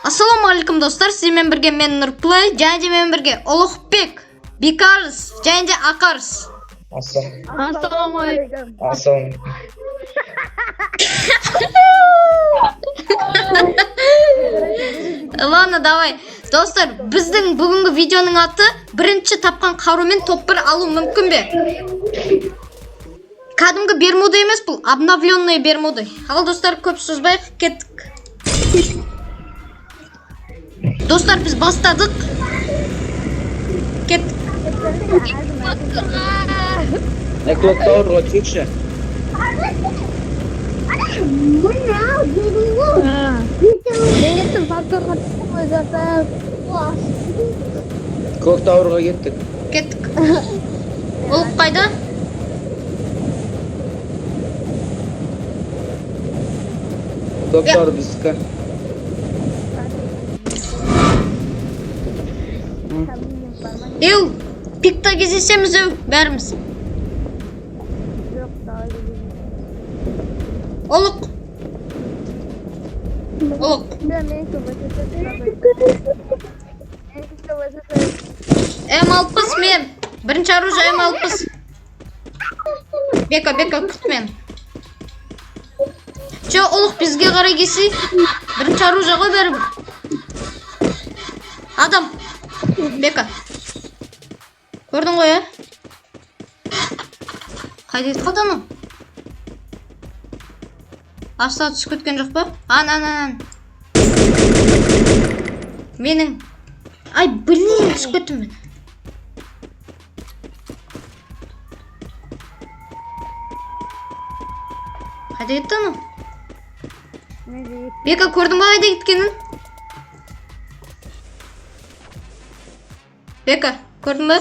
Ассалаумағалейкум, достар! Сіздермен бірге мен, Нұрплей, және де менімен бірге Ұлықбек, Бекарыс және де Ақарыс. Ассалаумағалейкум. Ассалаумағалейкум. Ладно, давай. Достар, біздің бүгінгі видеоның аты: бірінші тапқан қарумен топ 1 алу мүмкін бе? Кәдімгі бермуда емес, бұл обновленный бермуды. Ал, достар, көп созбайық, кеттік. Достар, біз бастадық. Кеттік. Е, Clock Tower'ға түсейікші. Мен кеттім, паркурға түстім ғой жасап. Clock Tower'ға кеттік. Кеттік. Ол қайда? Clock Я- Tower біздікі. Еу, пикта кездесеміз, еу, бәріміз. Ұлық. Ұлық. М60 мен. Бірінші оружие М60. Бека, Бека, күт мен. Че, Ұлық, бізге қарай келсе, бірінші оружие ғой бәрібір. Адам. Бека. Көрдің ғой, ә? Қайда кетіп қалды анау? Астына түсіп кеткен жоқ па? Ан, ан, ан. Менің. Ай, блин, түсіп кеттім мен. Қайда кетті анау? Бека, көрдің ба қайда кеткенін? Бека, көрдің ба?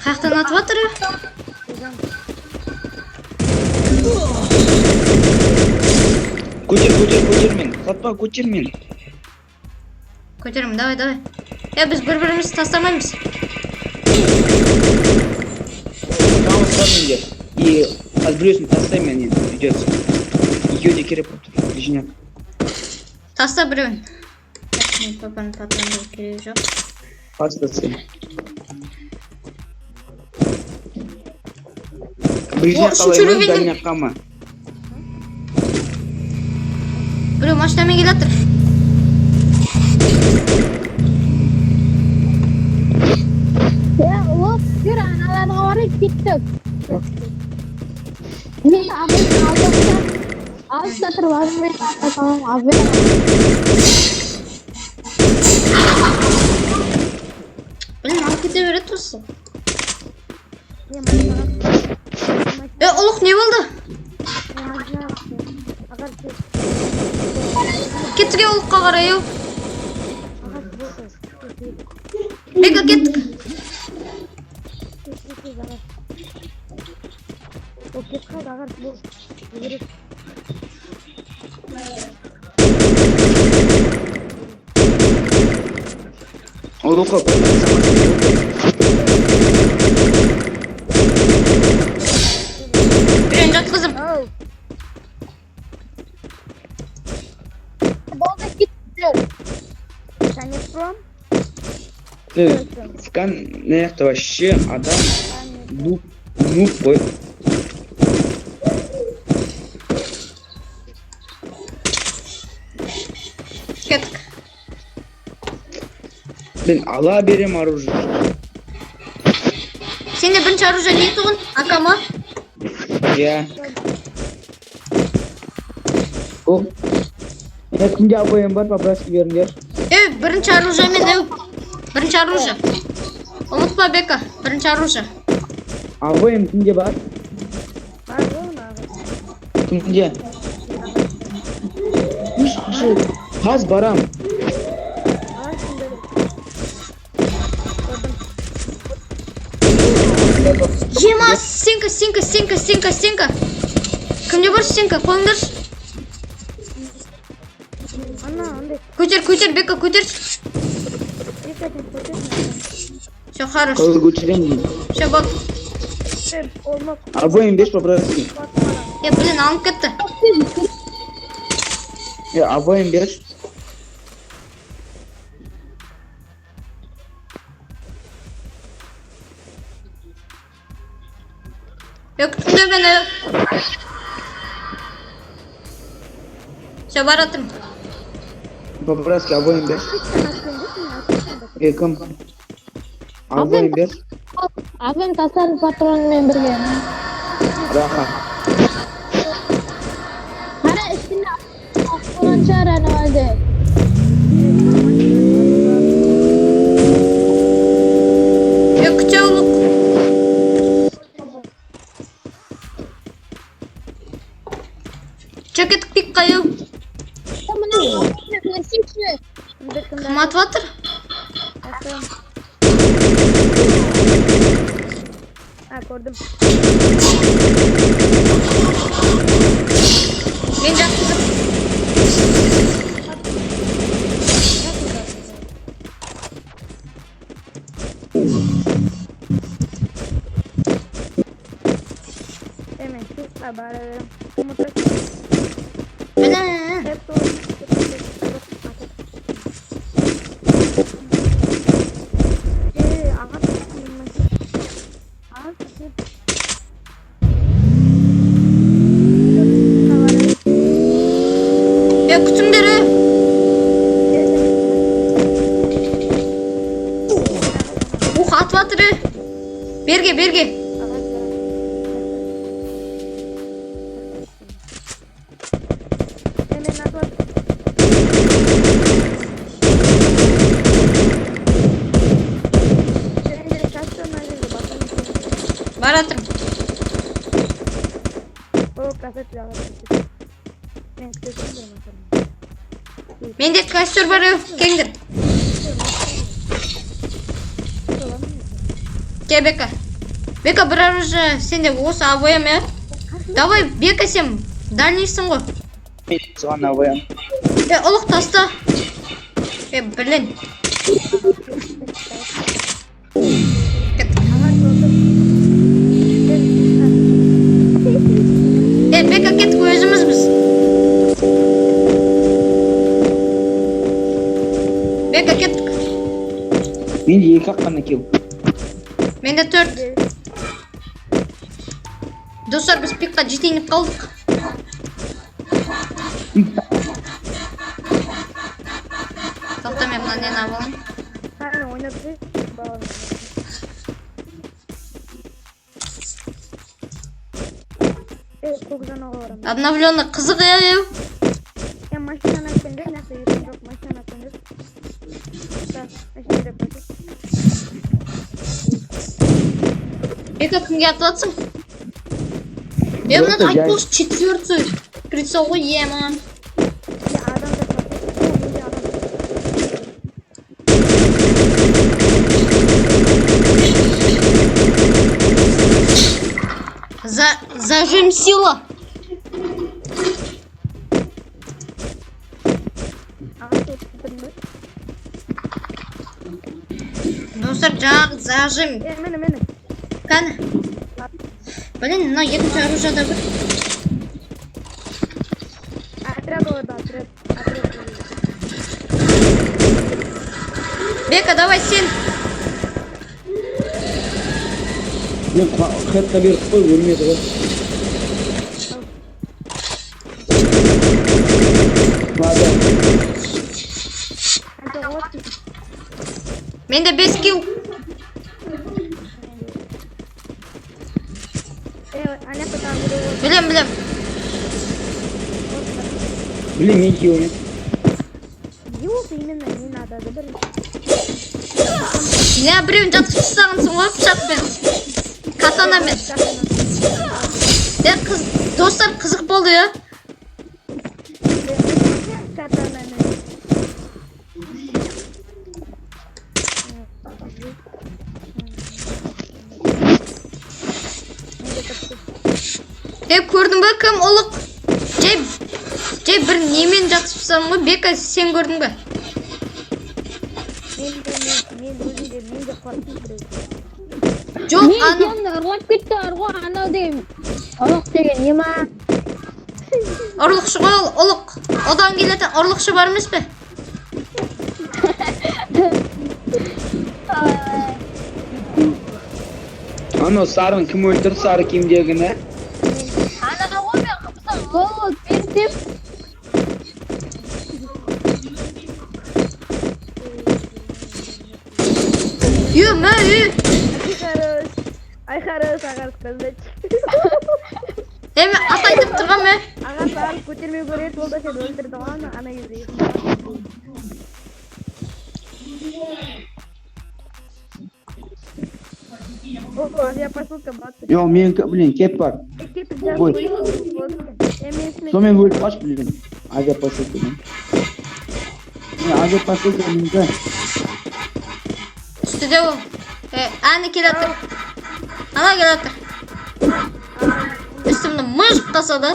Қаяқтан атып жатыр? Е? Көтер, көтер, көтер мен. Құлатпа, көтер мен. Көтеремін, давай, давай. Е, біз бір бірімізді тастамаймыз. Мамыз бар менде. И қазір біреусін тастаймын мен енді, придется. Екеуі де керек болып тұр. Жинап. Таста біреуін. Папаның патрондар керегі жоқ. Қазір тастаймын. О, Ближняк үшінші қалай ма, уровеньнің- дальняққа ма? Біреу машинамен келе жатыр. Ya Ұлық, жүр, аналарға барайық, кеттік. Мен алдымда алыста тұрып азбен ата саламын, азбен. Блин, алып кете береді осы. Е, Ұлық, не болды? Кеттік, е, Ұлыққа қарай, еу. Бека, кеттік. Ұлыққа көтер. Біреуін жатқыздым. Болды, кеттік. Скан мына жақта вообще адам нуб, нуб қой. Кеттік. Мен ала берем оружие. Сенде бірінші оружие не тұғын? АК ма? Иә. О. Е, кімде обоим бар, по-братски беріңдер. Е, бірінші оружие мен, еу. Бірінші оружие. Ұмытпа, Бека, бірінші оружие. Обоим кімде бар? Кімде? Қаз барам. Ема, стенка, стенка, стенка, стенка, стенка. Кімде бар стенка? Қойыңдаршы. Көтер, көтер, Бека, көтерші. Все, хорош. Қалай көтеремін? Все, болды. Обоим берші, по-братски. Е, блин, алынып кетті. Е, обоим берші. Е, күтіңдер мені. Все, баратырмын. По-братски обоим берші. Е, кім? Обоим берші. Абым тастар патронымен бірге. Раха. Қара, ішінде болған шығар анау әлде. Е, күте ұлық. Че, кеттік пикқа, еу. Міне, берсеңші. Кім атып жатыр? Ha, көрдім. Мен жатқызып. Hemen şu haber Yumurta Міне. hep doğru. Е, күтіңдер, е. Ух, атып жатыр, е. Берге, берге. Баратырмын. Менде костер бар, еу. Келіңдер. Кел, Бека. Бека, бір оружие сенде осы АВМ, е? Давай, Бека, сен дальнийсің ғой. Мен соған обоим. Е, ұлық таста. Е, блин. Кеттік. Е, Бека, кеттік, өзіміз біз. Бека, кеттік. Менде екі ақ қана килл. Менде төрт. Достар, біз пикқа жетейін деп қалдық. Тоқта, мен мына нені алып алайын. Ойнап балам. Е, көк жанауға барамын. Обновленный қызық, е, еу. Е, машинаны әкеліңдер, мына жақта ешкім жоқ, машинаны әкеліңдер. Да, машина деп қойшы. Бека, кімге атып жатсың? Е, мынада Просто жай. айтпос четвертый прицел ғой, ема. Е, адам жоқ, о, менде адам жоқ. Зажим сила. Ағаш отып тұрдың ба? Достар, жаңағы зажим. Е, міне, міне. Кәні. Блин, мына екінші оружие да бір. Отряд оларды, отряд. Отряд оларды. Бека, давай сен. Мен хедқа беріп қой, өлмеді ғой. Ладно. Қанша болады? Менде 5 килл. Е, ана жақта тағы біреу отыр. Білем, білем. Блин, мен килл емес. Не болды именно мен адады бір. Не, біреуін жатқызып тастағансың ғой пышақпен. Катанамен. Е, қыз, достар, қызық болды, е. Катанамен. Е, көрдің бе кім ұлық? Жай, жай бір немен жатқызып тастаған ғой. Бека, сен көрдің бе? Мен де, мен өзім де, мен де қорықтым біреу. Жоқ, Мен ана екеуімді ұрлап кетті бар ғой, анау деген. Ұлық деген не ма? Ұрлықшы ғой ол, ұлық. Одан келетін ұрлықшы бар емес пе? Анау сарыны кім өлтірді, сары киімдегіні? Ана ғой мен қыпсам лолот берсем. Ю, мә, ю. Ай, хорош. Ай, хорош, ағарыс красавчик. Е, мен ат айтып тұрған мә. Ағас ағарыс көтермей көреді, ол да сені өлтірді ғой ана кезде. О, я посылка баты. Йо, менікі, блин, кеп бар. Кетіп жазып Ой. қойып, е, мен үстіме Сонымен өліп қаш, блин. Авиапосылкамен. Мен авиапосылка менікі. Үстіде ол. Е, әні келе жатыр. Ана келе жатыр. Үстімді мыжып тастады.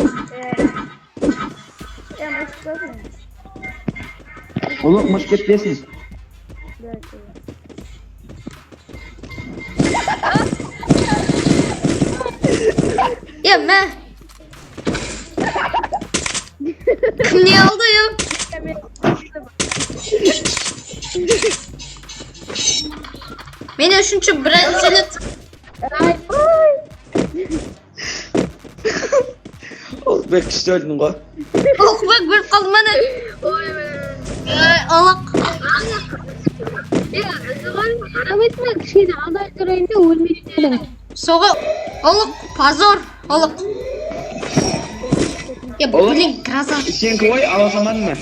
Е, машинасың. Ұлық мыш кетпесін. Да, окей. Е, мә. Кім не алды, е? Е, мен- Мен үшінші бронежилет. Ай, Ұлықбек күшті өлдің ғой. Ұлықбек өліп қалды міне. ой, Ей, ұлық. Е, соған қарамайсың ба, кішкене алдай тұрайын да өлмейтін едің. Соға, ұлық, позор, ұлық. Е, Ұлық? блин, гроза. Сенікі ғой, ала салмадың ба?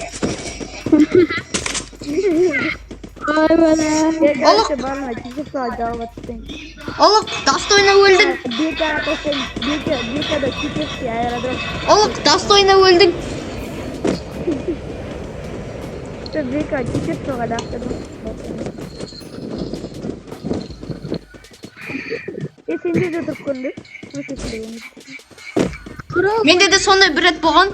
Ай, бала. Е, короче, барма, тиісіп сала жауап атпен. Ұлық, достойно өлдің. Бека тастайын, Бека, Бекада читерский аэродром. Ұлық, достойно өлдің. Что, Бека читерского лақтырдым. Е, сенде де тұрып көрінбе. Құрыл. Менде де сондай бір рет болған.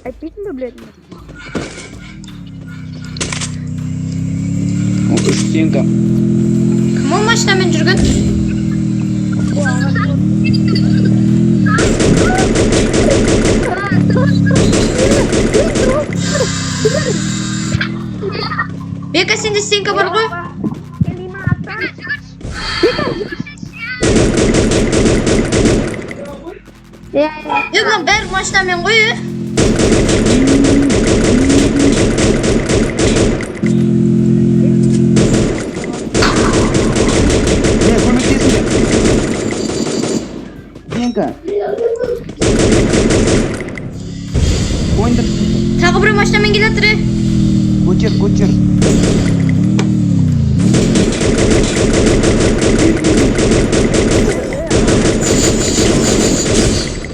Айтпайсың ба, білетін? Ол үш стенка. Кім ол машинамен жүрген? Бека, сенде стенка бар ғой? Келейма, аттан. Иә, Е, мына бәрі машинамен ғой, е? Е, көмектесіңдер. Стенка. Қойыңдар. Тағы бір машинамен келе жатыр, е. Көтер, көтер.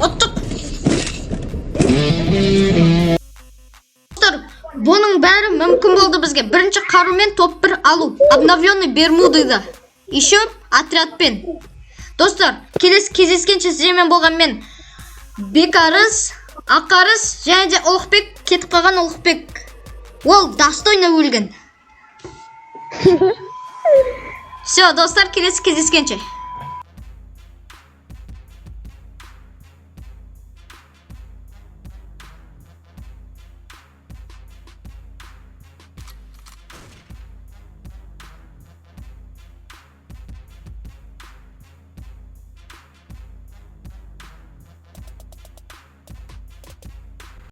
Ұттық. Достар, бұның бәрі мүмкін болды бізге. Бірінші қарумен топ бір алу. Обновленный Бермудыда. Еще отрядпен. Достар, келесі кездескенше сіздермен болған мен Бекарыс, Ақарыс және де Ұлықбек, кетіп қалған Ұлықбек. Ол достойно өлген. Все, достар, келесі кездескенше.